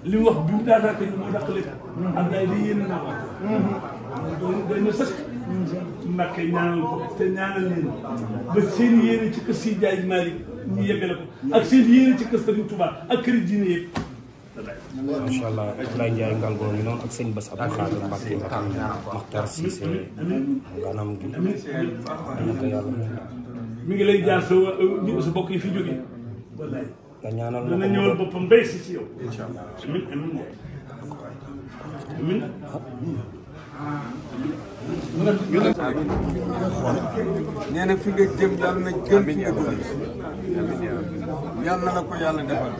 li mu wax bi mu daataa ko ñu moo dàq lépp Abdoulaye di yéen naa wax doy na sëkk Mbàkke ñaanal ko te ñaanal leen ba seen yéene ci kër si Jaay Malick ñu yeggale ko ak seen yéene ci kër Serigne Touba ak kër diine yëpp. macha allah Abdoulaye Ndiaye Ngalgoo ngi noonu ak sëñ Bass Abdou Khadre Mbacké ak Makhtar Cissé ganam gi ko yàlla mi ngi lay jaar sa bokk yi fi jógee wallaay nga ñaanal dana ñëwal boppam mbéy si ci yow incha allah amiin amiin nee na fi nga jëm yàlla na jëm fi nga dugg yàlla na ko yàlla defal.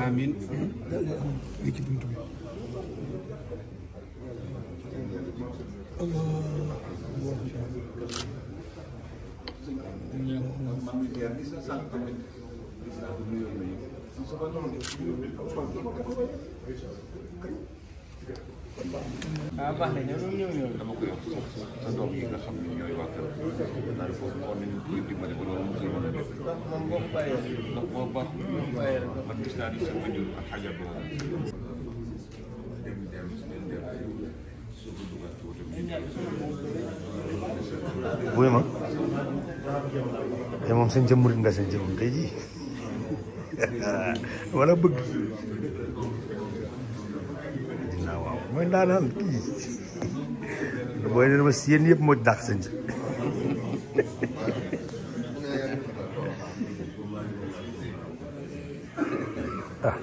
amiin. baax na ñëw dama koy wax sa doom yi nga xam ne ñooy waa kër daal foofu war nañu koy dimbale ba loolu mu koy mën a def moom boo ko bàyyee ndax boo baax man gis naa ni sa wajur ak xajar boobu buy ma te moom seen jëmmurit nga seen jëmmum tey jii wala bëgg dinaa waaw mooy ndaanaan kii booy ne ma si yéen yëpp moo dàq seen ji ah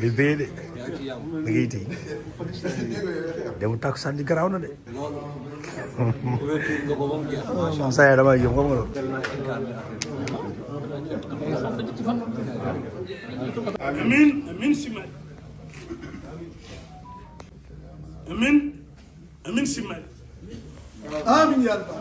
li bee de da ngay tey dem takku sànni garaaw na de moom saa dama yëm xam nga loolu amiin amiin Simaay amiin amiin Simaay amiin yàlla